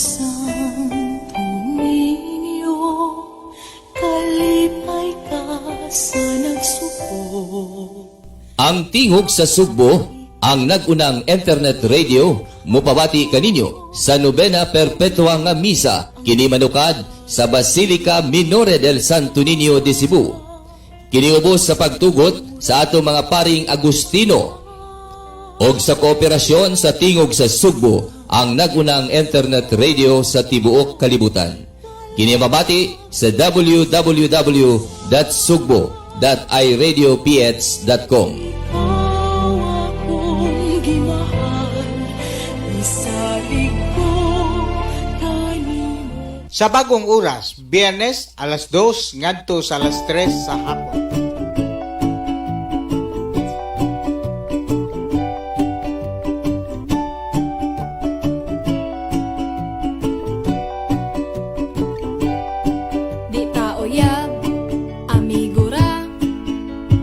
Santo Niño, kalipay ka sa nagsuko. Ang Tingog sa Sugbo, ang nag-unang internet radio, mupabati kaninyo sa Nobena Perpetua nga Misa, kini manukad sa Basilica Minore del Santo Niño de Cebu. Kini ubos sa pagtugot sa ato mga paring Agustino og sa kooperasyon sa Tingog sa Sugbo, ang nag-unang internet radio sa tibuok kalibutan. Kini mabati sa www.sugbo.iradioph.com. Ikaw akong gimahal, isalig ko kanimo. Sa bagong oras, Biyernes alas 2 ngadto sa alas 3 sa hapon. Di ta uyab, amigo ra.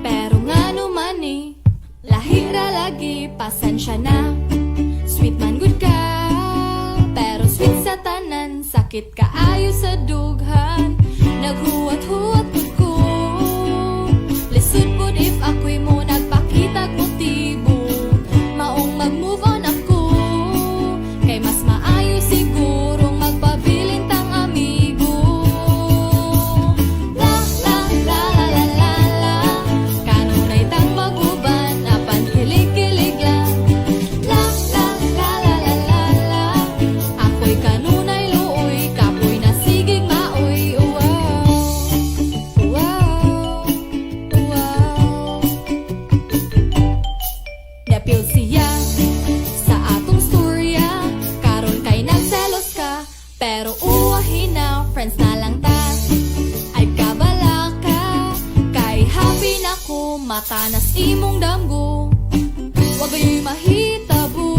Pero ngano man ni, lahi ra lagi, pasensya na. Sweet man gud ka, pero sweet sa tanan. Sakit kaayo sa dughan, naghuwat-huwat pud ko. Lisod pud if ako'y mo nagpakitag motibo. Maong mag-move on ako, kay mas maayo sigurong magpabilin tang amigo. La la la la la la la, kanunay tang mag-uban apan kilig-kilig lang. La la la la la la la, ako'y kanunay luoy, kapoy na sigig maoy. Wow. Napil siya sa atong storya, karon kay nagselos ka, pero uwahin na, friends na lang ta. Ay kabala ka, kay happy na ko, matanas imong damgo. Wa gayoy mahitabo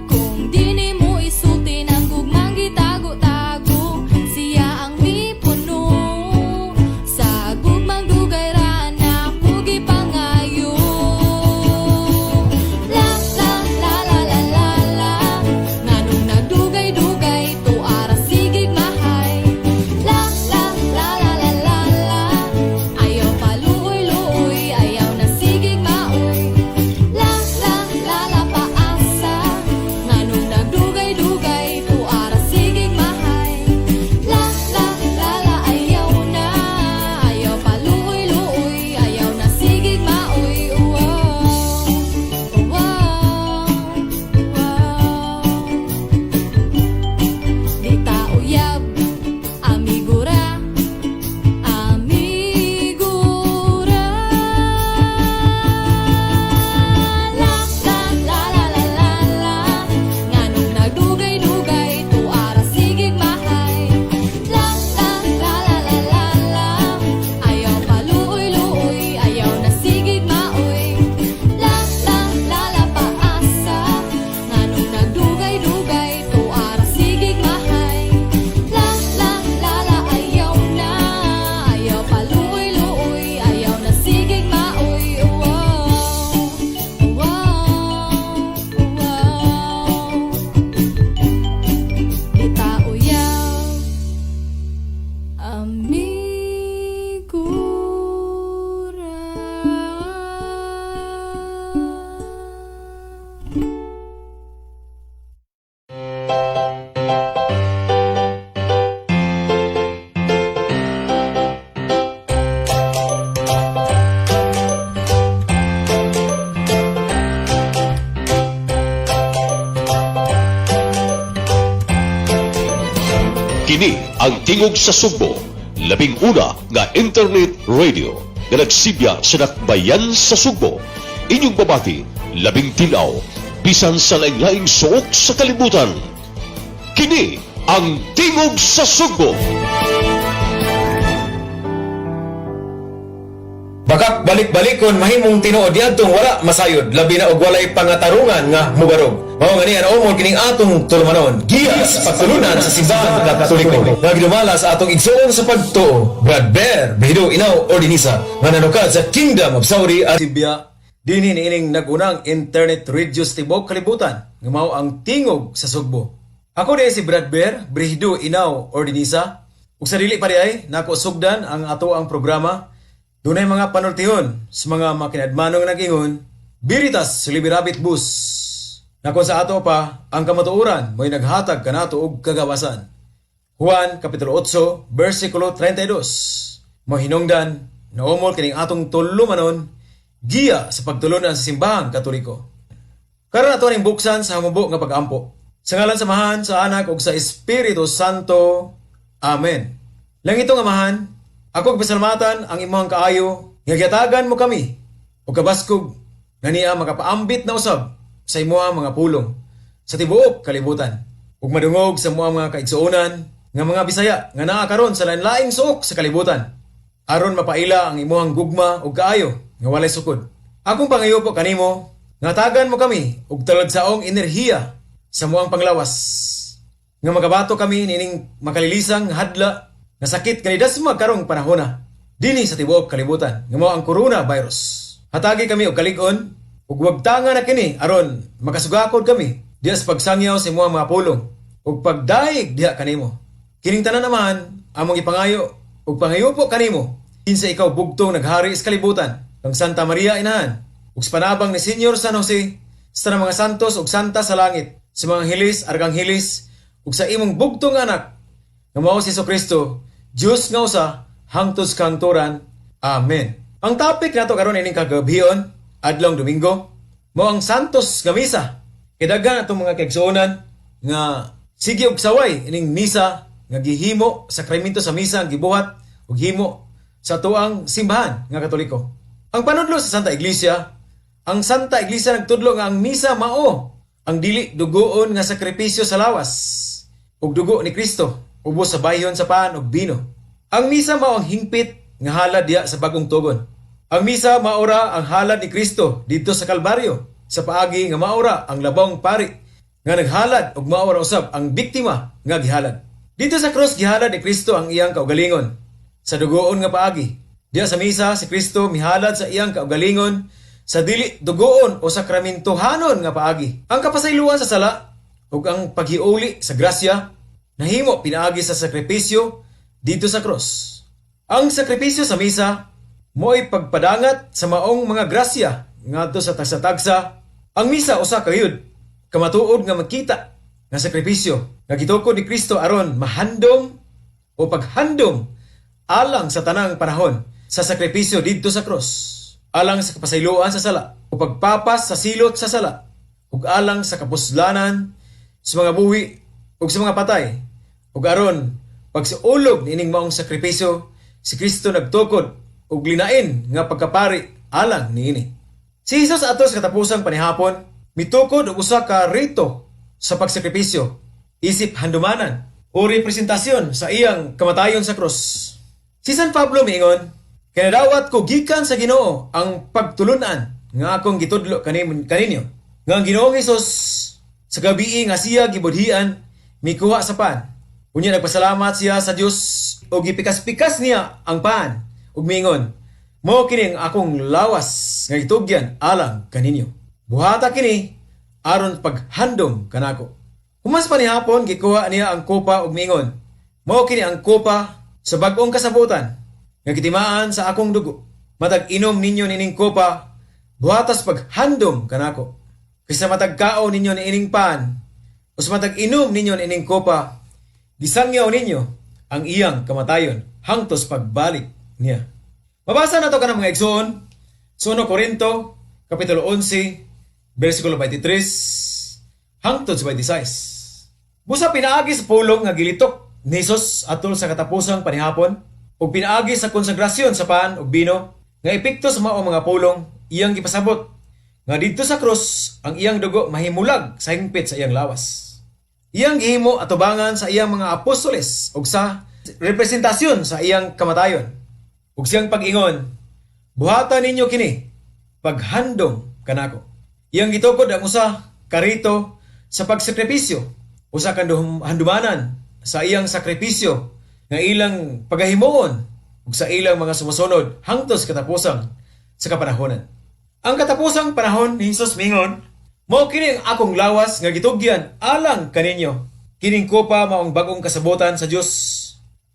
kung di nimo isulti ang gugmang gitago-tago. Siya ang mipuno sa gugmang dugay ra na ako gipangayo. La la la la la la la, nganong nagdugay-dugay tuara sigig mahay. La la la la la la la, ayaw paluoy-luoy, ayaw na sigig maoy. La la la la paasa, nganong nagdugay-dugay tuara sigig mahay. La la la la, ayaw na, ayaw paluoy-luoy, ayaw na sigig maoy. Wow. Di ta uyab, amigo ra, amigo ra. La la la la la la la, nganong nagdugay-dugay tuara sigig mahay. La la la la la la la, ayaw paluoy-luoy, ayaw na sigig maoy. La la la la paasa, nganong nagdugay-dugay tuara sigig mahay. La la la la, ayaw na, ayaw paluoy-luoy, ayaw na sigig maoy. Wow. Di ta uyab, amigo ra. Kini ang Tingog sa Sugbo, 11 nga internet radio nga nagsibya sa dakbayan sa Sugbo. Inyong babati, labing tilaw, bisan sa laing-laing suok sa kalibutan. Kini ang Tingog sa Sugbo. Bakak balik-balikon mahimong tinuod diadtong wala masayod, labi na og walay pangatarungan nga mubarog. Mao nga niya naumol kining atong tulumanon, giya sa pagtulunan sa Simbahang Katoliko. Nga gidumala sa atong igsoon sa pagtuo, Brad Bear, Bihido Inaw Ordinisa, nga nanukad sa Kingdom of Saudi Arabia. Dinhi niining nagunang internet radio sa tibuok kalibutan, nga mao ang Tingog sa Sugbo. Ako diay si Brad Bear, Brihido Inaw Ordinisa. Ug sa dili pa diay nako sugdan ang ato ang programa. Dunay mga panultihon sa mga makinadmanong nag-ingon, Veritas Liberabit Vos. Na kon sa ato pa, ang kamatuoran mo'y naghatag kanato og kagawasan. Juan Kapitulo 8, versikulo 32. Mahinungdan, naumol kining atong tulumanon, giya sa pagtulunan sa simbahang Katoliko. Karon ato ning buksan sa hamubo nga pag-ampo. Sa ngalan sa Amahan, sa Anak ug sa Espiritu Santo. Amen. Langitong Amahan, ako gipasalamatan ang imong kaayo nga gihatagan mo kami og kabaskog nga niya makapaambit na usab sa imuhang mga pulong sa tibuok kalibutan ug madungog sa imuhang mga kaigsuonan nga mga Bisaya nga naa karon sa lain-laing suok sa kalibutan aron mapaila ang imuhang gugma ug kaayo nga walay sukod. Akong pangayupo kanimo nga hatagan mo kami og talagsaong enerhiya sa amuang panglawas nga makabato kami nining makalilisang hadla nga sakit nga nidasmag karong panahona dinhi sa tibuok kalibutan nga mao ang coronavirus. Hatagi kami og kalig-on ug wagtanga na kini aron makasugakod kami diha sa pagsangyaw sa imong mga pulong ug pagdayeg diha kanimo. Kining tanan naman among ipangayo ug pangayupo kanimo kinsa ikaw bugtong naghari sa kalibutan kang Santa Maria Inahan ug sa panabang ni Senyor San Jose sa tanang mga santos ug santa sa langit, sa mga angheles, arkangheles ug sa imong bugtong anak nga mao si Kristo, Dios nga usa hangtod sa kahangturan. Amen. Ang topic nato karon ining kagabhion, adlong Domingo, mao ang Santos nga Misa. Kay daghan atong mga kaigsuonan nga sige og saway ining misa nga gihimo, sakramento sa misa ang gibuhat ug himo sa atuang simbahan nga Katoliko. Ang panudlo sa Santa Iglesia, ang Santa Iglesia nagtudlo nga ang misa mao ang dili dugoon nga sakripisyo sa lawas ug dugo ni Kristo ubos sa bayhon sa pan ug bino. Ang misa mao ang hingpit nga halad diha sa bagong tugon. Ang misa maora ang halad ni Kristo didto sa Kalbaryo sa paagi nga maora ang labong pari nga naghalad ug maora usab ang biktima nga gihalad. Didto sa krus gihalad ni Kristo ang iyang kaugalingon sa dugoon nga paagi. Diha sa misa si Kristo mihalad sa iyang kaugalingon sa dili dugoon o sakramentohanon nga paagi. Ang kapasayloan sa sala ug ang paghiuli sa grasya nahimo pinaagi sa sakripisyo didto sa krus. Ang sakripisyo sa misa mo'y pagpadangat sa maong mga grasya ngadto sa tagsa-tagsa. Ang misa usa ka yud kamatuod nga makita nga sakripisyo nga gitukod ni Kristo aron mahandom o paghandom alang sa tanang panahon sa sakripisyo didto sa krus, alang sa kapasayloan sa sala o pagpapas sa silot sa sala ug alang sa kapuslanan sa mga buhi ug sa mga patay, ug aron pagsiulog niining maong sakripisyo si Kristo nagtukod og linain nga pagkapari alang niini. Si Jesus ato sa katapusang panihapon mitukod og usa ka rito sa pagsakripisyo isip handumanan o representasyon sa iyang kamatayon sa krus. Si San Pablo miingon, "Kay nadawat ko gikan sa Ginoo ang pagtulunan nga akong gitudlo kaninyo nga ang Ginoong Hesus sa gabii nga siya gibudhian mikuha sa pan. Unya nagpasalamat siya sa Dios ug gipikas-pikas niya ang pan ug miingon, 'Mao kini ang akong lawas nga gitugyan alang kaninyo. Buhata kini aron paghandom kanako.' Human sa panihapon gikuha niya ang kopa ug miingon, 'Mao kini ang kopa sa bag-ong kasabutan nga gitimaan sa akong dugo. Matag inom ninyo nining kopa, buhatas paghandom kanako. Kay sa matag kaon ninyo niining pan o sa matag inom ninyo niining kopa, gisangyaw ninyo ang iyang kamatayon hangtos pagbalik niya.'" Mabasa nato kanang mga igsoon sa 1 Korinto Kapitulo 11 versikulo 23 hangtod sa 26. Busa pinaagi sa pulong nga gilitok ni Jesus atol sa katapusang panihapon ug pinaagi sa konsagrasyon sa pan ug bino nga epekto sa mao mga pulong, iyang gipasabot nga didto sa krus ang iyang dugo mahimulag sa hingpit sa iyang lawas. Iyang gihimo atubangan sa iyang mga apostoles ug sa representasyon sa iyang kamatayon. Ug siyang pag-ingon, "Buhata ninyo kini paghandom kanako." Iyang gitukod ang usa ka rito sa pagsakripisyo, usa ka handumanan sa iyang sakripisyo nga ilang pagahimuon ug sa ilang mga sumusunod hangtod sa katapusan sa kapanahonan. Ang katapusang panahon ni Jesus mingon, "Mao kini ang akong lawas nga gitugyan alang kaninyo. Kining kopa mao ang bag-ong kasabotan sa Dios.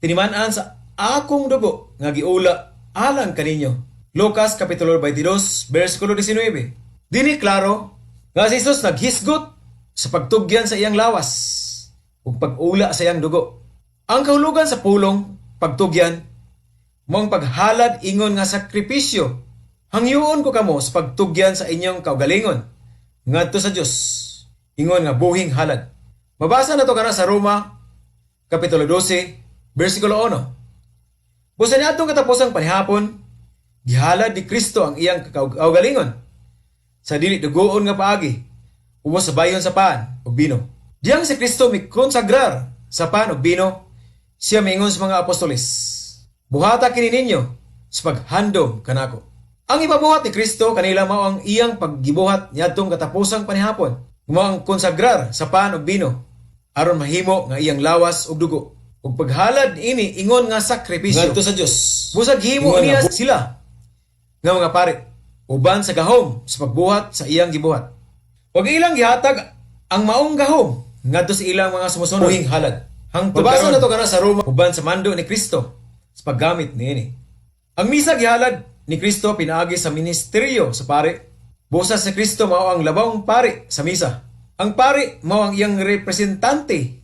Tiniman-an sa akong dugo nga giula alang kaninyo. Lucas Kapitulo 22, versikulo 19. Dini klaro nga si Jesus naghisgot sa pagtugyan sa iyang lawas ug pag-ula sa iyang dugo. Ang kahulugan sa pulong pagtugyan mao ang paghalad ingon nga sakripisyo. Hangyoon ko kamo sa pagtugyan sa inyong kaugalingon ngadto sa Dios ingon nga buhing halad. Mabasa nato kana sa Roma Kapitulo 12, versikulo 1. Busa niadtong katapusang panihapon, gihalad ni Kristo ang iyang kaugalingon sa dili dugoon nga paagi, ubos sa bayhon sa pan ug bino. Diyang si Kristo mikonsagrar sa pan ug bino, siya miingon sa mga apostoles, "Buhata kini ninyo sa paghandom kanako." Ang ipabuhat ni Kristo kanila mao ang iyang paggibuhat niadtong katapusang panihapon. Mao ang konsagrar sa pan ug bino aron mahimo nga iyang lawas ug dugo. Ug paghalad ini ingon nga sakripisyo ngadto sa Dios. Busag himo Ingon niya nga sila nga mga pari uban sa gahom sa pagbuhat sa iyang gibuhat. Ug ilang gihatag ang maong gahom ngadto sa ilang mga sumusunod. Buhing halad. Hangtod Mabasa karon, nato kana sa Roma uban sa mando ni Kristo sa paggamit niini. Ang misa gihalad ni Kristo pinaagi sa ministeryo sa pari. Busa si Kristo mao ang labawng pari sa misa. Ang pari mao ang iyang representante.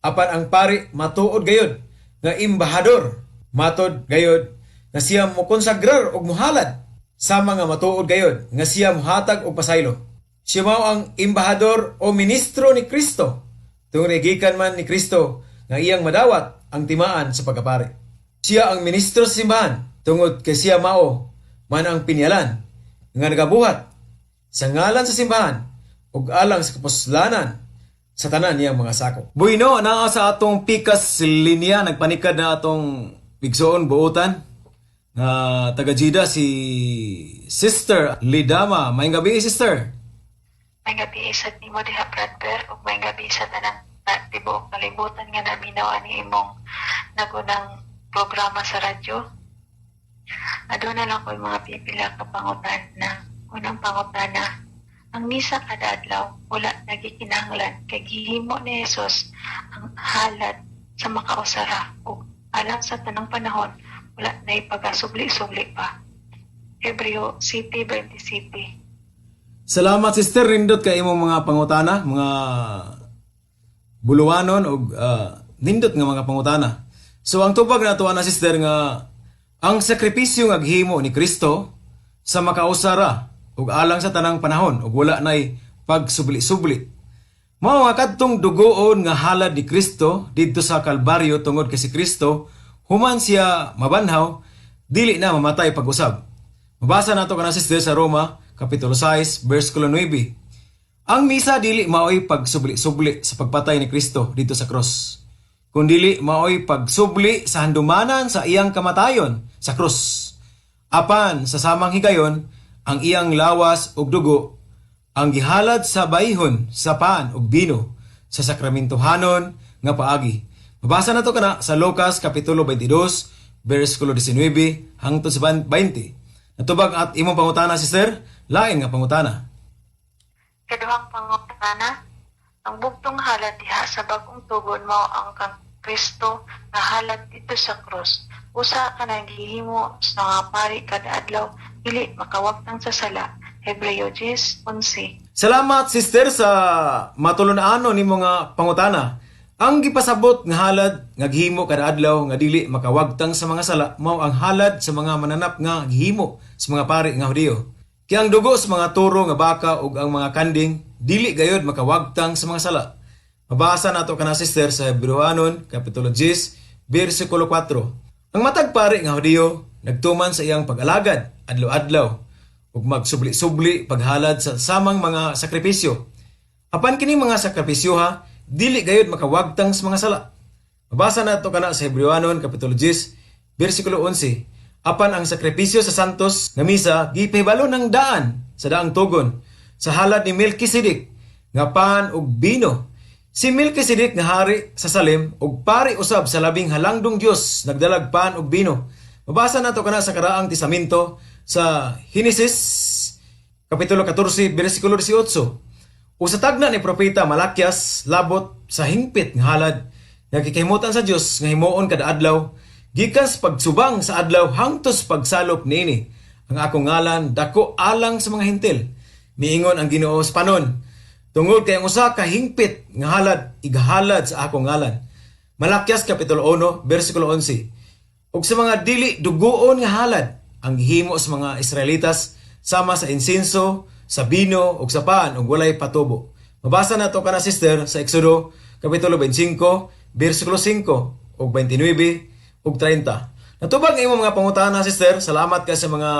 Apan ang pari matuod gayod nga embahador. Matod gayod nga siya mokonsagrar og mohalad, sama nga matuod gayod nga siya mohatag og pasaylo. Siya mao ang embahador o ministro ni Kristo. Tungod gikan man ni Kristo nga iyang madawat ang timaan sa pagkapari. Siya ang ministro sa simbahan tungod kay siya mao man ang pinyalan nga nagabuhat sa ngalan sa simbahan ug alang sa kapuslanan sa tanan niyang mga sakop. Bueno, naa sa atong pikas linya, nagpanikad na atong igsoon buotan nga taga Jida, si Sister Lidama. Maayong gabi, Sister. Maayong gabi sa nimo diha, Bradber, ug maayong gabi sa tanan na tibuok kalibutan nga naminaw ani imong nagunang programa sa radyo. Aduna lang ko'y mga pipila ka pangutana. Unang pangutana, ang misa kada adlaw wala nagikinahanglan kay gihimo ni Jesus ang halad sa makausara ug alang sa tanang panahon, wala na ipagasubli-subli pa. Hebreo 7:27. Salamat, Sister, nindot kay imong mga pangutana, mga buluwanon og nindot nga mga pangutana. So ang tubag nato ana, Sister, nga ang sakripisyo nga gihimo ni Kristo sa makausara ug alang sa tanang panahon ug wala nay pagsubli-subli. Mao nga kadtong dugoon nga halad ni Kristo didto sa Kalbaryo, tungod kay si Kristo, human siya mabanhaw, dili na mamatay pag-usab. Mabasa nato kana, Sister, sa Roma Kapitulo 6 versikulo 9. Ang misa dili maoy pagsubli-subli sa pagpatay ni Kristo didto sa cross, kundili maoy pagsubli sa handumanan sa iyang kamatayon sa krus. Apan sa samang higayon, ang iyang lawas ug dugo ang gihalad sa bayhon sa pan ug bino sa sakramentohanon nga paagi. Mabasa nato kana sa Lucas Kapitulo 22 versikulo 19 hangtod sa 20. Natubag at imong pangutana, Sister, lain nga pangutana. Kaduhang pangutana, ang bugtong halad diha sa bag-ong tugon mao ang kang Kristo nga halad didto sa krus. Usa ka nang gihimo sa mga pari kada adlaw dili makawagtang sa sala. Hebreo 10:11. Salamat, Sister, sa matulon-anon nimo nga pangutana. Ang gipasabot nga halad nga gihimo kada adlaw nga dili makawagtang sa mga sala mao ang halad sa mga mananap nga gihimo sa mga pari nga Hudiyo. Kay ang dugo sa mga toro nga baka ug ang mga kanding dili gayod makawagtang sa mga sala. Mabasa nato kana, Sister, sa Hebreohanon Kapitulo 10 bersikulo 4. Ang matag pari nga Hudiyo nagtuman sa iyang pag-alagad adlaw-adlaw ug magsubli-subli paghalad sa samang mga sakripisyo. Apan kining mga sakripisyo ha, dili gayud makawagtang sa mga sala. Mabasa nato kana sa Hebreohanon Kapitulo 10 bersikulo 11. Apan ang sakripisyo sa santos nga misa gipahibalo ng daan sa daang tugon sa halad ni Melchizedek nga pan ug bino. Si Melchizedek nga hari sa Salem ug pari usab sa labing halangdong Dios nagdalag pan ug bino. Mabasa nato kana sa Karaang Testamento sa Henesis Kapitulo 14 bersikulo 18. O sa tagna ni Propeta Malakias labot sa hingpit nga halad nga gikahimutan sa Dios nga himuon kada adlaw gikan sa pagsubang sa adlaw hangtos pagsalop niini. Ang akong ngalan dako alang sa mga Hentil, miingon ang Ginoo sa panon, tungod kay ang usa ka hingpit nga halad igahalad sa akong ngalan. Malakias kapitulo 1 bersikulo 11. Ug sa mga dili dugoon nga halad ang gihimo sa mga Israelitas sama sa insenso, sa bino ug sa pan ug walay patubo. Mabasa nato kana, sister, sa Exodo kapitulo 25 bersikulo 5 ug 29 ug 30. Natubag ang imong mga pangutana, sister. Salamat ka sa mga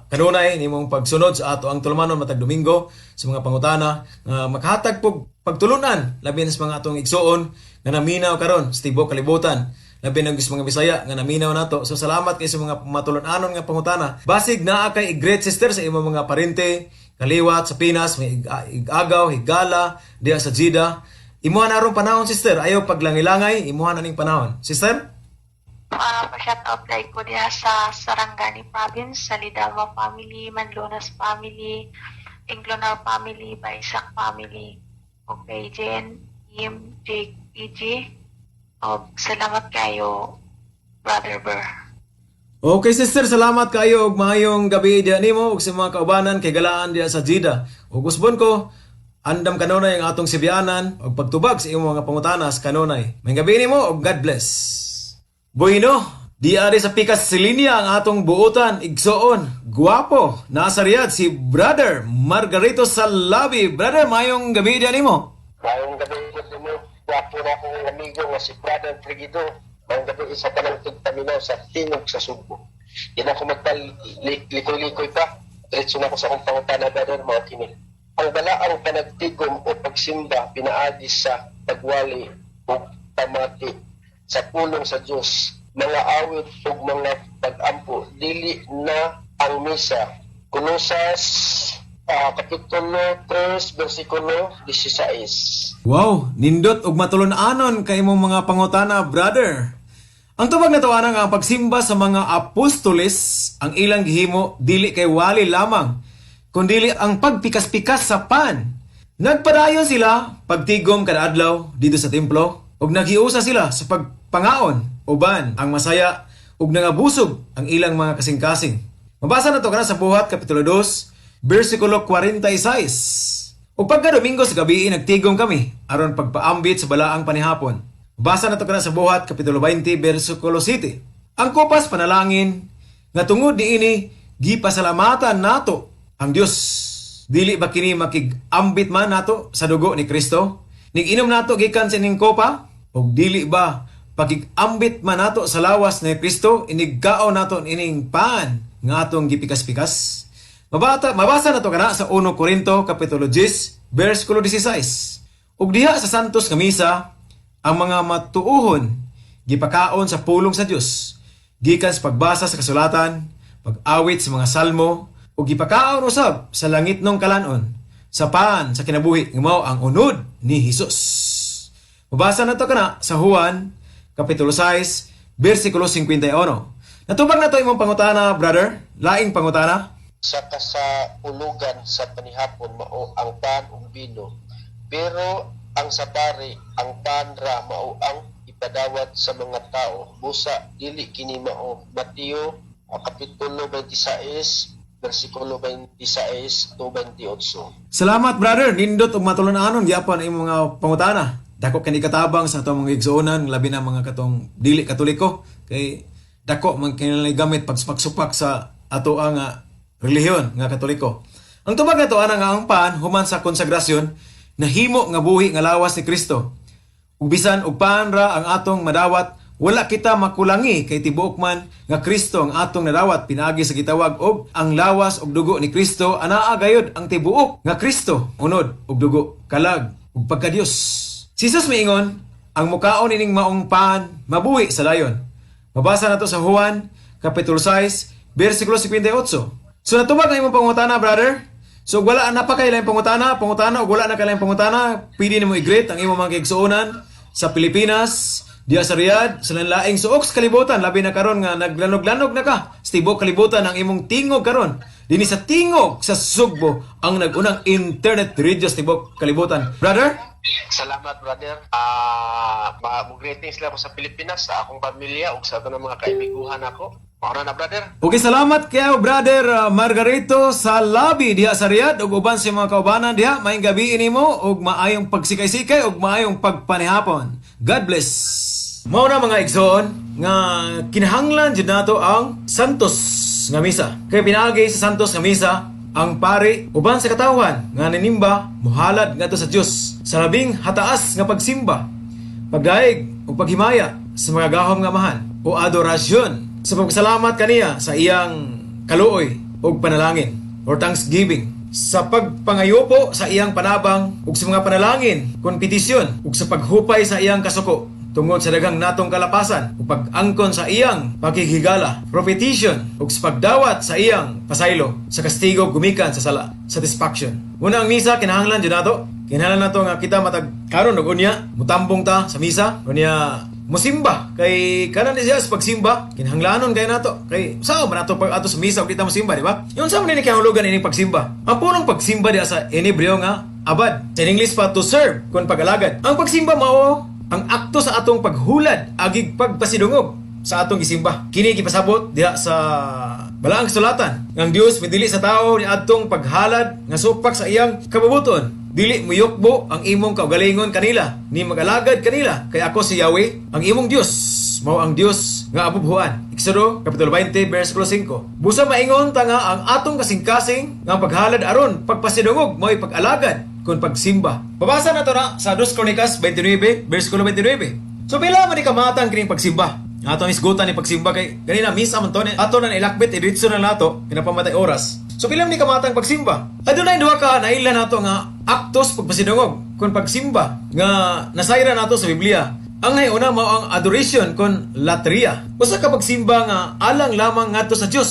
kanunay nimong pagsunod sa ato ang tulumanon matag Domingo sa mga pangutana nga makahatag pog pagtulunan, labi na sa mga atong igsuon nga naminaw karon sa tibuok kalibutan, labi na sa mga Bisaya nga naminaw nato. So salamat kay sa mga matulun-anon nga pangutana. Basig naa kay i-greet, sister, sa imong mga parente, kaliwat sa Pinas, may igagaw, higala diha sa Jeddah. Imuha na aron panahon, sister. Ayaw paglangilangay, imuha na ning panahon. Sister? Pa-shout out like ko diha sa Sarangani Province, sa Lidama family, Manlonas family, Inglonar family, Baisak family, ug kay Jen, Kim, Jake, PG. Og salamat kayo, Brother Burr. Okay, sister, salamat kayo ug maayong gabi diha nimo ug sa mga kaubanan kay galaan diha sa Jeddah. Ug usbon ko, andam kanunay ang atong sibianan ug pagtubag sa imong mga pangutanas kanunay. Maayong gabi nimo ug God bless. Bueno, di ari sa pikas sa linya ang atong buotan, igsoon, guwapo, nasa Riyadh si Brother Margarito Salabi. Brother, maayong gabi diha nimo. Maayong gabi ko nimo. Gwapo na akong amigo nga si Brother Frigido. Maayong gabi sa tanang tigpaminaw sa Tingog sa Sugbo. Di na ako magpalikoy-likoy pa. Diretso na ako sa akong pangutana, brother, mao kini. Ang balaang panagtigom o pagsimba pinaagi sa pagwali o pamati sa pulong sa Dios, mga awit ug mga pag-ampo, dili na ang misa. Kolosas kapitulo 3 bersikulo 16. Wow, nindot ug matulon-anon kay imong mga pangutana, brother. Ang tubag nato ana nga ang pagsimba sa mga apostoles, ang ilang gihimo dili kay wali lamang, kundili ang pagpikas-pikas sa pan. Nagpadayon sila pagtigom kada adlaw dito sa templo ug naghiusa sila sa pagpangaon uban ang masaya ug nangabusog ang ilang mga kasing-kasing. Mabasa nato kana sa Buhat kapitulo 2 bersikulo 46. Ug pagka Domingo sa gabi nagtigom kami aron pagpaambit sa balaang panihapon. Basa nato kana sa Buhat kapitulo 20 bersikulo 7. Ang kopas panalangin nga tungod niini gipasalamatan nato ang Dios. Dili ba kini makig-ambit man nato sa dugo ni Kristo? Nig-inom nato gikan sa ining kopa ug dili ba pakig-ambit man nato sa lawas ni Kristo inigkaon nato ining pan nga atong gipikas-pikas? Mabasa nato kana sa 1 Korinto kapitulo 10 bersikulo 16. Ug diha sa Santos nga misa ang mga matuohon gipakaon sa pulong sa Dios gikan sa pagbasa sa kasulatan, pag-awit sa mga salmo ug gipakaon usab sa langitnong kalanon sa pan sa kinabuhi nga mao ang unod ni Hesus. Mabasa nato kana sa Juan kapitulo 6 bersikulo 51. Natubag na to imong pangutana, brother? Laing pangutana? Sa kasaulugan sa panihapon mao ang pan ug bino, pero ang sa pari ang pan ra mao ang ipadawat sa mga tao. Busa dili kini mao. Mateo kapitulo 26 bersikulo 26 to 28. Salamat, brother, nindot ug matulon-anon gyapon ang imong mga pangutana. Dako kini katabang sa atong mga igsuonan, labi na mga katong dili Katoliko, kay dako man kini gamit pagsupak-supak sa ato ang relihiyon nga Katoliko. Ang tubag nato ana nga ang pan human sa konsagrasyon nahimo nga buhi nga lawas ni Kristo. Ug bisan og pan ra ang atong madawat, wala kita makulangi kay tibuok man nga Kristo ang atong nadawat pinaagi sa gitawag og ang lawas ug dugo ni Kristo. Anaa gayud ang tibuok nga Kristo, unod ug dugo, kalag ug pagkadiyos. Si Jesus miingon, ang mukaon ining maong pan mabuhi sa dayon. Mabasa nato sa Juan kapitulo 6 bersikulo 58. So natubag ang imong pangutana, brother? So wala na pa kay laing pangutana ug wala na kay laing pangutana, pwede nimo i-greet ang imong mga kaigsuonan sa Pilipinas, diha sa Riyadh, sa laing suok sa kalibutan, labi na karon nga naglanog-lanog na ka sa tibuok kalibutan ang imong tingog karon. Dinhi sa Tingog sa Sugbo, ang nag-unang internet radio sa tibuok kalibutan. Brother? Salamat, brother. Mo greetings lang ako sa Pilipinas, sa akong pamilya ug sa tanang mga kaimiguhan ako. Mao na, brother. Okay, salamat kayo, brother Margarito Salabi diha sa Riyadh ug uban sa mga kaubanan diha. Maayong gabi nimo ug maayong pagsikay-sikay ug maayong pagpanihapon. God bless. Mao na, mga igsoon, nga kinahanglan jud nato ang Santos nga Misa. Kay pinaagi sa Santos nga Misa, ang pari uban sa katawhan nga nanimba muhalad ngadto sa Dios sa labing hataas nga pagsimba, pagdaig ug paghimaya sa mga gahom nga Amahan o adorasyon sa pagpasalamat kaniya sa iyang kaluoy ug panalangin or thanksgiving, sa pagpangayopo sa iyang panabang ug sa mga panalangin kon petisyon, ug sa paghupay sa iyang kasuko tungod sa daghang natong kalapasan, ug pag-angkon sa iyang pakighigala, propitiation, ug sa pagdawat sa iyang pasaylo sa kastigo gumikan sa sala, satisfaction. Una, ang misa kinahanglan jud nato. Kinahanglan nato nga kita matag karon ug unya mutambong ta sa misa, unya musimba, kay kanan siya sa pagsimba kinahanglanon kay nato, kay sao man nato pag ato sa misa ug kita mosimba, di ba? Yun sa man ni kahulugan ining pagsimba. Ang punong pagsimba diha sa Hebreo nga abad, sa English pa to serve kun pagalagad. Ang pagsimba mao ang akto sa atong paghulad agig pagpasidungog sa atong gisimba. Kini gipasabot diha sa Balaang Kasulatan nga ang Dios midili sa tao ni adtong paghalad nga supak sa iyang kabubuton. Dili muyukbo ang imong kaugalingon kanila, ni magalagad kanila, kay ako si Yahweh, ang imong Dios, mao ang Dios nga abubhuan. Exodo kapitulo 20 versikulo 5. Busa maingon ta nga ang atong kasing-kasing nga paghalad aron pagpasidungog mao'y pag-alagad kun pagsimba. Babasa na to na sa 2 Kronikas 29 versikulo 29. So pila man ni kamatang kining pagsimba? Atong isgutan ni pagsimba kay ganina misa man to ni ato na ilakbit, idiretso na nato kinapamatay oras. So pila man ni kamatang pagsimba? Adunay duha ka naila nato nga aktos pagpasidungog kun pagsimba nga nasayra nato sa Biblia. Ang una mao ang adoration kon latria. Usa ka pagsimba nga alang lamang ngadto sa Dios.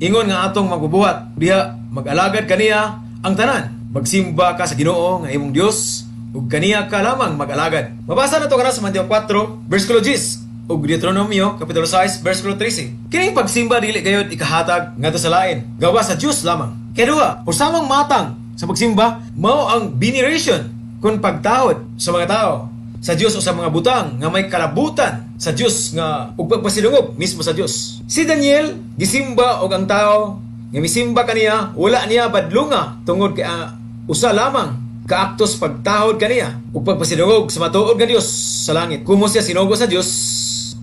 Ingon nga atong magbubuhat diha mag-alagad kaniya ang tanan. Magsimba ka sa Ginoo nga imong Dios ug kaniya ka lamang mag-alagad. Mabasa nato kana sa Mateo 4 versikulo 10 ug Deuteronomio kapitulo 6 versikulo 13. Kining pagsimba dili gayud ikahatag ngadto sa lain, gawas sa Dios lamang. Kaduha, usamang matang sa pagsimba mao ang veneration kun pagtahod sa mga tao sa Dios o sa mga butang nga may kalabutan sa Dios nga ug pagpasidungog mismo sa Dios. Si Daniel gisimba og ang tao nga misimba kaniya wala niya badlunga tungod kay usa lamang kaaktos pagtahod kaniya ug pagpasidungog sa matuod nga Dios sa langit. Kumo siya sinugo sa Dios.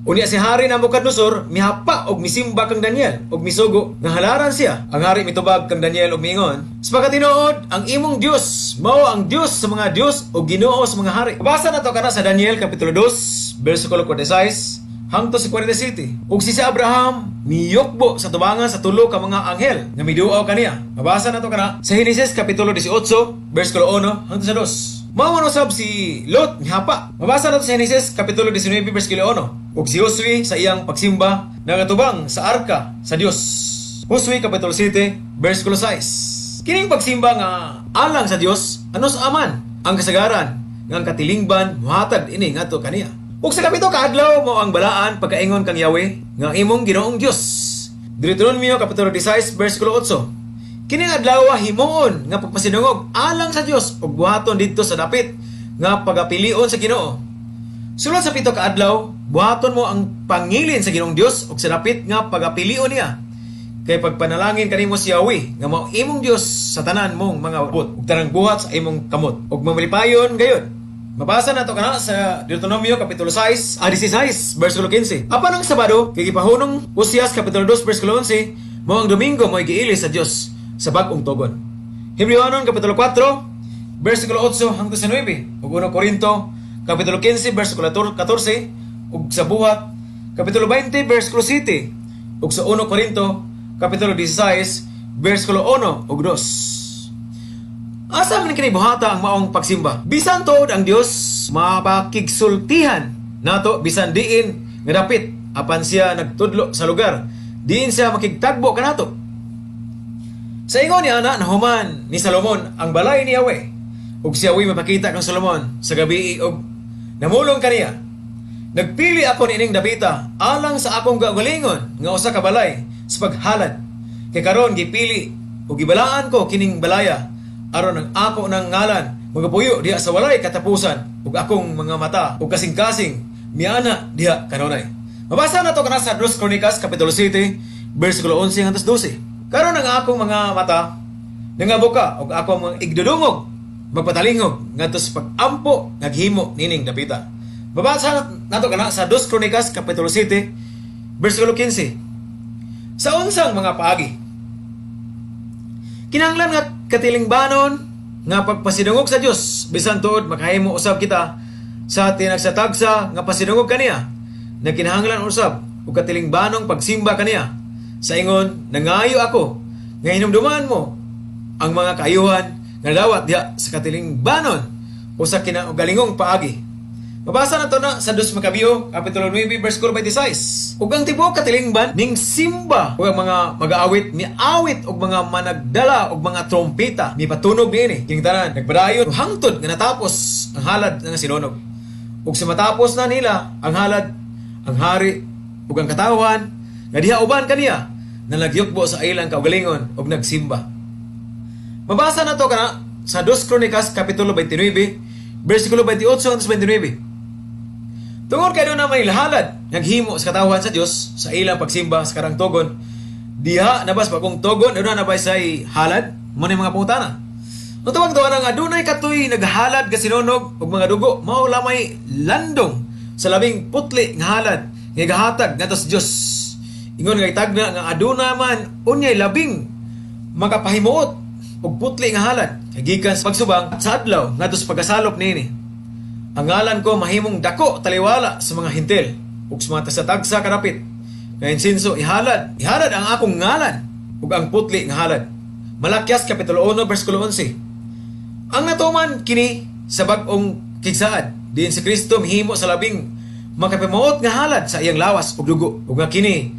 Unya si Hari Nabucodonosor mihapa og misimba kang Daniel og misugo nga halaran siya. Ang hari mitubag kang Daniel og miingon, "Sa pagkatinuod, ang imong Dios mao ang Dios sa mga dios ug Ginoo sa mga hari." Basa na to kana sa Daniel kapitulo 2 versikulo 46 hangtod sa 47. Ug si Abraham miyukbo sa tubangan sa tulo ka mga anghel nga miduaw kaniya. Mabasa na to kana sa Henesis kapitulo 18 versikulo 1 hangtod sa 2. Mao man usab si Lot mihapa. Mabasa na to sa Henesis kapitulo 19 versikulo 1. Ug si Josue sa iyang pagsimba nagatubang sa arka sa Dios. Josue kapitulo 7 versikulo 6. Kining pagsimba nga alang sa Dios, ano sa aman ang kasagaran nga ang katilingban muhatag ini ngadto kaniya. Ug sa kapito ka adlaw mao ang balaan pagkaingon kang Yahweh nga imong Ginoong Dios. Deuteronomio kapitulo 16 versikulo 8. Kining adlaw himuon nga pagpasidungog alang sa Dios ug buhaton didto sa dapit nga pagapilion sa Ginoo. Sulod sa 7 ka adlaw, buhaton mo ang pangilin sa Ginoong Dios ug sa dapit nga pagapilion niya. Kay pagpanalangin kanimo si Yahweh nga mao imong Dios sa tanan mong mga buot ug tanang buhat sa imong kamot ug mamalipayon gayud. Mabasa nato kana sa Deuteronomio kapitulo 6, 16, versikulo 15. Apan ang Sabado kay gipahunong Osias kapitulo 2 versikulo 11, mao ang Domingo mo'y giili sa Dios sa bag-ong tugon. Hebreohanon kapitulo 4 versikulo 8 hangtod sa 9 ug 1 Korinto kapitulo 15 versikulo 14 ug sa Buhat kapitulo 20 versikulo 7 ug sa 1 Korinto kapitulo 16 versikulo 1 ug 2. Asa man kini buhata ang maong pagsimba? Bisan tuod ang Dios mapakigsultihan nato bisan diin nga dapit, apan siya nagtudlo sa lugar diin siya makigtagbo kanato. Sa ingon ni ana nahuman ni Salomon ang balay ni Yahweh. Ug si Yahweh mapakita kang Solomon sa gabi ug namulong kaniya. "Nagpili ako niining dapita alang sa akong kaugalingon nga usa ka balay sa paghalad. Kay karon gipili Ug gibalaan ko kining balaya aron ang ako ng ngalan magapuyo diha sa walay katapusan ug akong mga mata ug kasing-kasing miana diha kanunay. Mabasa nato kana sa 2 Kronikas kapitulo 7 bersikulo 11 hangtod 12. Karon ang akong mga mata nangabuka ug akong mga igdudungog magpatalingog ngadto sa pag-ampo nga gihimo nining dapita. Mabasa nato kana sa 2 Kronikas kapitulo 7 bersikulo 15. Sa unsang mga paagi kinahanglan nga katilingbanon nga pagpasidungog sa Dios, bisan tuod makahimo usab kita sa tinagsa-tagsa nga pasidungog kaniya, nagkinahanglan usab og katilingbanong pagsimba kaniya. Sa ingon, nangayo ako nga hinumduman mo ang mga kaayuhan nga dawat diha sa katilingbanon o sa kinaugalingong paagi. Mabasa nato na sa 2 Macabeo, Kapitulo 9, versikulo 26. Ug ang tibuok katilingban ning simba ug ang mga magaawit miawit og mga managdala og mga trompeta mipatunog niini. Kining tanan nagpadayon hangtod nga natapos ang halad nga sinunog. Ug sa matapos na nila ang halad, ang hari ug ang katawhan nga diha uban kaniya na nagyukbo sa ilang kaugalingon ug nagsimba. Mabasa nato kana sa 2 Kronikas Kapitulo 29, versikulo 28 hangtod 29. Tungod kay na may halad naghimo sa katawhan sa Dios sa ilang pagsimba sa karang tugon, diha na ba sa bagong tugon aduna na ba say halad? Mo ni mga pangutana. Ang tawag to nga adunay katoy naghalad ga sinunog og mga dugo mao lamay landong sa labing putli nga halad nga gihatag ngadto sa Dios. Ingon nga itagna nga aduna man unyay labing makapahimuot og putli nga halad kay gikan sa pagsubang sa adlaw ngadto sa pagkasalop niini. Ang ngalan ko mahimong dako taliwala sa mga hintil ug sa mga tagsa-tagsa karapit. Nga insinso ihalad, ihalad ang akong ngalan ug ang putli nga halad. Malakias Kapitulo 1 bersikulo 11. Ang natuman kini sa bag-ong kigsaad diin si Kristo mihimo sa labing makapahimuot nga halad sa iyang lawas ug dugo, ug nga kini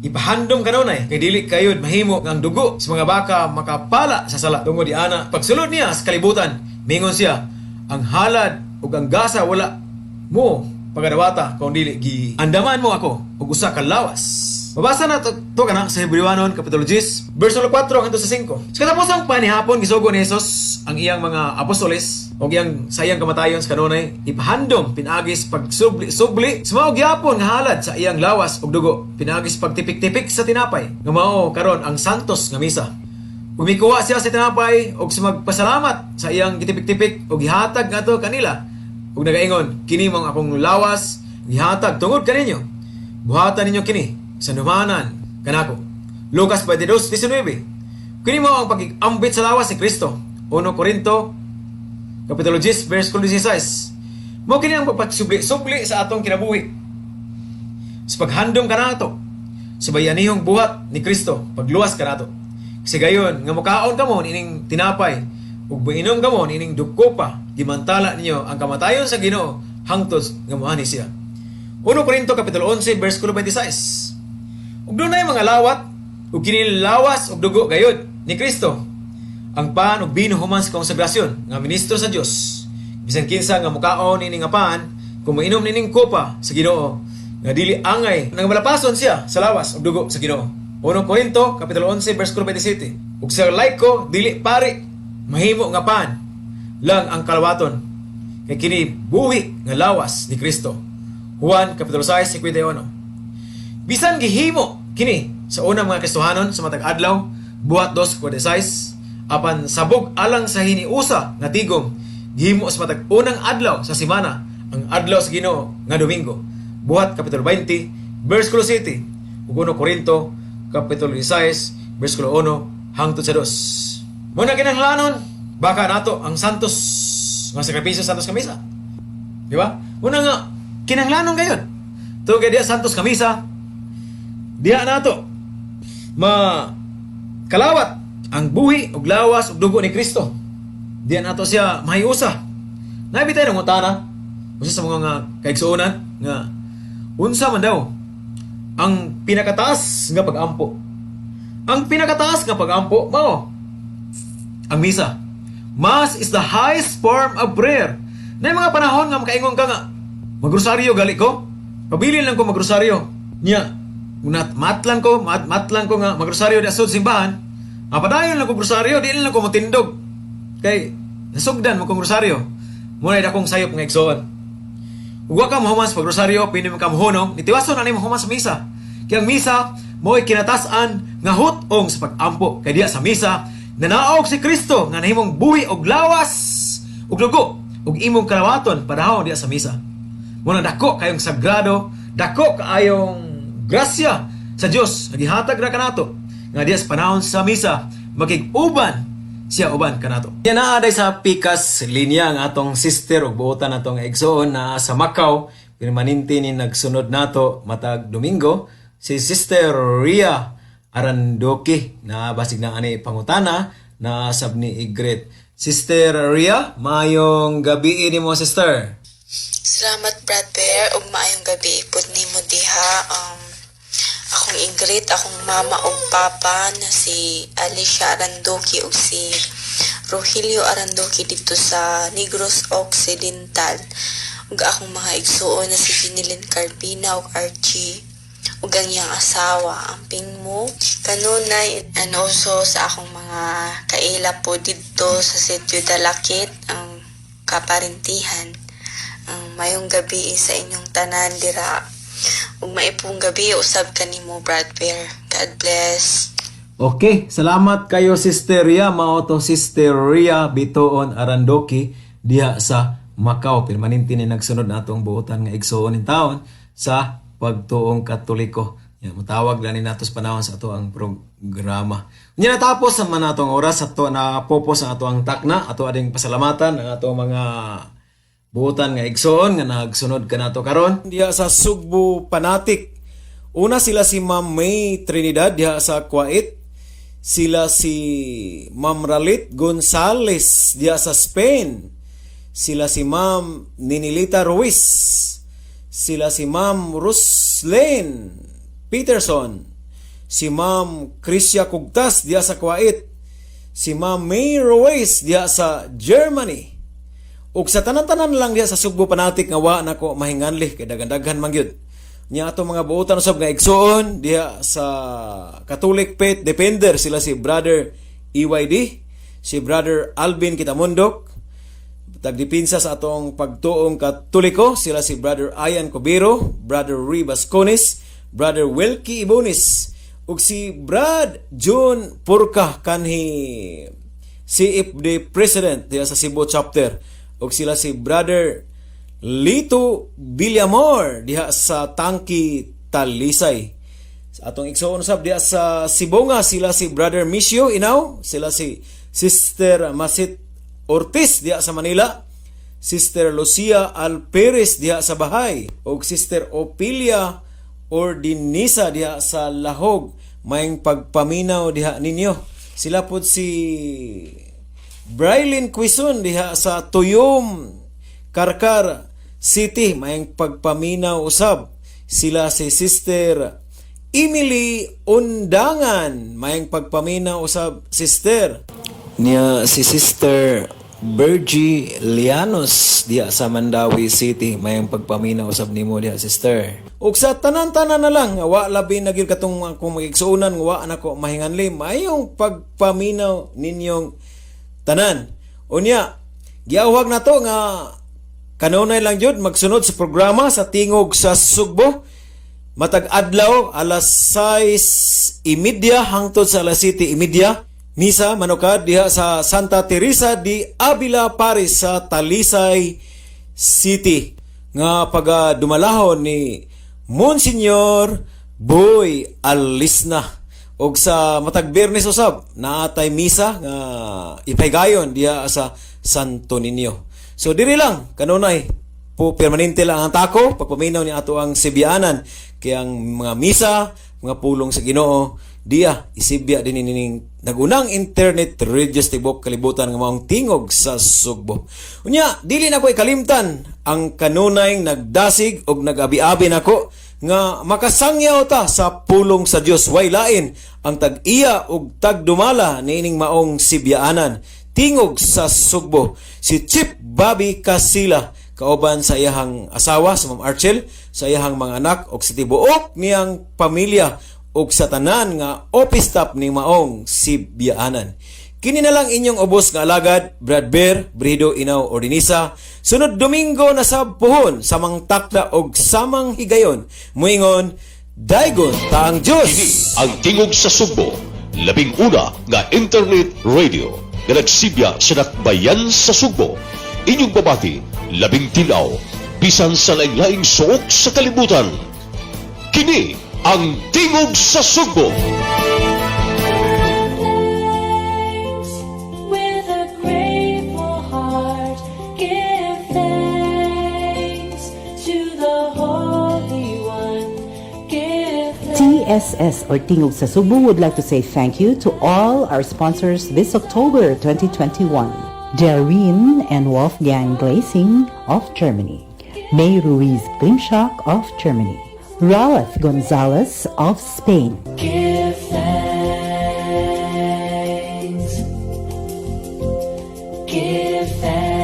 ipahandom kanunay kay dili kayod mahimo nga ang dugo sa mga baka makapala sa sala. Tungod diana, pagsulod niya sa kalibutan, mingon siya, "Ang halad ug ang gasa wala mo pagadawata kung dili giandaman mo ako og usa ka lawas." Mabasa na to kana sa Hebrewanon Kapitulo 10 bersikulo 4 hangtod sa 5. Sa katapusang panihapon, gisugo ni Jesus ang iyang mga apostoles og iyang sa iyang kamatayon sa kanunay ipahandom pinaagis pagsubli subli sa mao gyapon nga halad sa iyang lawas ug dugo pinaagis pagtipik-tipik sa tinapay nga mao karon ang santos nga misa. Ug mikuha siya sa tinapay ug sa magpasalamat sa iyang gitipik-tipik ug gihatag ngadto kanila ug nagaingon, "Kini mao akong lawas gihatag tungod kaninyo. Buhatan ninyo kini sa numanan kanako." Lucas 22:19. Kini mao ang pag-ambit sa lawas ni Kristo. 1 Corinto Kapitulo 10 versikulo 16. Mao kini ang pagpagsubli-subli sa atong kinabuhi. Sa paghandom kanato sa bayanihong buhat ni Kristo pagluwas kanato. Kasi gayon nga mukaon kamo niining tinapay ug moinom kamo niining kopa, gimantala ninyo ang kamatayon sa Ginoo hangtod nga moani siya. 1 Corinto Kapitulo 11 versikulo 26. Ug dunay mga lawat ug kini lawas ug dugo gayod ni Kristo. Ang pan ug bino human sa konsagrasyon nga ministro sa Dios. Bisan kinsa nga mukaon niini nga pan kung moinom niining kopa sa Ginoo nga dili angay, nang malapason siya sa lawas ug dugo sa Ginoo. 1 Corinto Kapitulo 11 versikulo 27. Ug sa laiko dili pari mahimo nga pan lang ang kalawaton kay kini buhi nga lawas ni Kristo. Juan Kapitulo 6 51. Bisan gihimo kini sa unang mga Kristohanon sa matag adlaw, Buhat 2:46, apan sabog alang sa hiniusa nga tigom gihimo sa matag unang adlaw sa semana, ang adlaw sa Ginoo nga Domingo. Buhat Kapitulo 20 versikulo 7 ug 1 Corinto Kapitulo 16 versikulo 1 hangtod sa 2. Mao na kinahanglanon baka nato ang santos nga sakripisyo, santos nga misa. Di ba? Una nga kinahanglanon gayon. Tungod kay diha santos nga misa, diha nato ma kalawat ang buhi ug lawas ug dugo ni Kristo. Diha nato siya mahiusa. Nabi tayo nangutana usa sa mga nga kaigsuonan nga unsa man daw ang pinakataas nga pag-ampo. Ang pinakataas nga pag-ampo mao ang misa. Mass is the highest form of prayer. Na mga panahon nga makaingon ka nga magrosaryo gali ko, pabilin lang ko magrosaryo. Nya, unat matlang ko, matlang ko nga magrosaryo di sud simbahan. Ah, padayon lang kong rosaryo, di lang ko motindog. Kay nasugdan mo kong rosaryo. Muna akong sayop nga igsoon. Ug wa ka mohuman sa pagrosaryo, pwede mo ka mohunong, nitiwason na nimo human sa misa. Kaya ang misa, mo'y kinatas-an nga hut-ong sa pag-ampo. Kay diya sa misa, nanaog si Kristo nga nahimong buhi og lawas ug dugo ug imong kalawaton panahon diya sa misa. Muna dako kayong sagrado, dako kaayong grasya sa Dios nga gihatag ra kanato nga diya sa panahon sa misa makig-uban siya uban kanato. Yan naa day sa pikas linya ang atong sister ug buotan natong igsoon na sa Macau, permanente ni nagsunod nato matag Domingo, si Sister Ria Arandoki na basig na ani pangutana na sab ni i-greet. Sister Ria, maayong gabi nimo, sister. Salamat, Brad Bear, ug maayong gabi pud nimo diha. Akong i-greet akong mama ug papa na si Alicia Arandoki ug si Rogelio Arandoki dito sa Negros Occidental. Ug akong mga igsuon na si Jeneline Carpina ug Archie ug ang iyang asawa amping mo kanunay, and also sa akong mga kaila po didto sa Sitio Dalakit, ang kaparintihan. Ang mayong gabi sa inyong tanan dira ug maipong gabi usab kanimo, Brad Bear. God bless. Okay, salamat kayo, Sister Ria. Mao to Sister Ria Bitoon Arandoki diha sa Macau. Permanente ni nagsunod na atong buotan nga igsuon ning taon sa pagtuong Katoliko. Yan, mutawag lang ni nato sa panahon sa ato ang programa. Unya natapos naman atong oras ato, na popos ang ato ang takna. Ato ading pasalamatan ang ato mga buotan nga igsoon nga nagsunod kanato karon. Diha sa Sugbo Panatic. Una sila si Ma'am May Trinidad diha sa Kuwait. Sila si Ma'am Ralit Gonzales diha sa Spain. Sila si Ma'am Ninilita Ruiz. Sila si Ma'am Ruslen Peterson. Si Ma'am Crisia Kugtas diha sa Kuwait. Si Ma'am May Ruiz diha sa Germany. Ug sa tanan-tanan lang diha sa Sugbo Panatic nga wa nako mahinganli kay daghan-daghan man gyud. Nya ato mga buotan usab nga igsuon diha sa Catholic Faith Defender, sila si Brother EYD, si Brother Alvin Kitamundok, tagdipinsa sa atong pagtuong Katoliko, sila si Brother Ian Cubero, Brother Ribas Conis, Brother Wilkie Ibonis, ug si Brad John Purka kanhi CFD President diha sa Cebu Chapter, ug sila si Brother Lito Villamor diha sa Tangki, Talisay. Sa atong igsoon usab diha sa Sibonga, sila si Brother Misio Inaw, sila si Sister Masit Ortiz diha sa Manila, Sister Lucia Alperes diha sa Bahay, ug Sister Opilia Ordinisa diha sa Lahog. Maayong pagpaminaw diha ninyo. Sila pod si Brylin Quizon diha sa Tuyom, Carcar City. Maayong pagpaminaw usab. Sila si Sister Emily Undangan. Maayong pagpaminaw usab, sister. Niya si Sister Virgie Lianos diha sa Mandaue City. Maayong pagpaminaw usab nimo diha, sister. Ug sa tanan-tanan na lang nga wa labi na gyud katong akong magigsuonan nga wa nako mahinganli, maayong pagpaminaw ninyong tanan. Unya, giawhag na to nga kanunay lang jud magsunod sa programa sa Tingog sa Sugbo matag adlaw alas 6:30 hangtod sa alas 7:30. Misa manukad diha sa Santa Teresa di Avila Parish sa Talisay City nga paga dumalahon ni Monsignor Boy Alisna. Og sa matag Biyernes usab naatay misa nga ipahigayon diha sa Santo Niño. So diri lang kanunay po, permanente lang ang tako pagpaminaw ni ato ang sibianan, kay ang mga misa, mga pulong sa Ginoo diya isibya din nining nagunang internet radio sa tibuok kalibutan nga maong Tingog sa Sugbo. Unya dili na ko ikalimtan ang kanunay nagdasig og nagabi-abi nako nga makasangyaw ta sa pulong sa Dios, way lain ang tag-iya og tagdumala niining maong sibyaanan, Tingog sa Sugbo, si Chief Bobby Casila kauban sa iyahang asawa sa Ma'am Archel, sa iyahang mga anak ug sa tibuok niyang pamilya. ug sa tanan nga office staff ni maong Sibyaanan. Kini na lang inyong ubos nga alagad, Brad Bear, Brido Inaw Ordinisa. Sunod Domingo na sa puhon, samang takda og samang higayon. Muingon, daygon ta ang Diyos! Kini ang Tingog sa Sugbo, 11 nga internet radio nga nagsibya sa dakbayan sa Sugbo. Inyong babati, labing tilaw, bisan sa laing-laing suok sa kalibutan. Kini ang Tingog sa Sugbo. With a grateful heart, give thanks to the Holy One. Give TSS or Tingog sa Sugbo would like to say thank you to all our sponsors this October 2021. Darwin and Wolfgang Glazing of Germany. May Ruiz Glimshock of Germany. Ralph Gonzalez of Spain. Give thanks. Give thanks.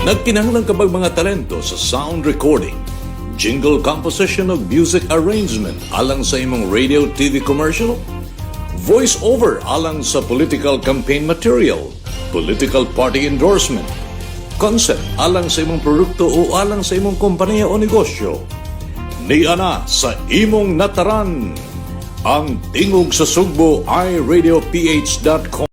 Nagkinahanglan ka bag mga talento sa sound recording, jingle composition ug music arrangement alang sa imong radio TV commercial, voice over alang sa political campaign material, political party endorsement, concept alang sa imong produkto o alang sa imong kompanya o negosyo? Niana sa imong nataran ang Tingog sa Sugbo iRadioPH.com.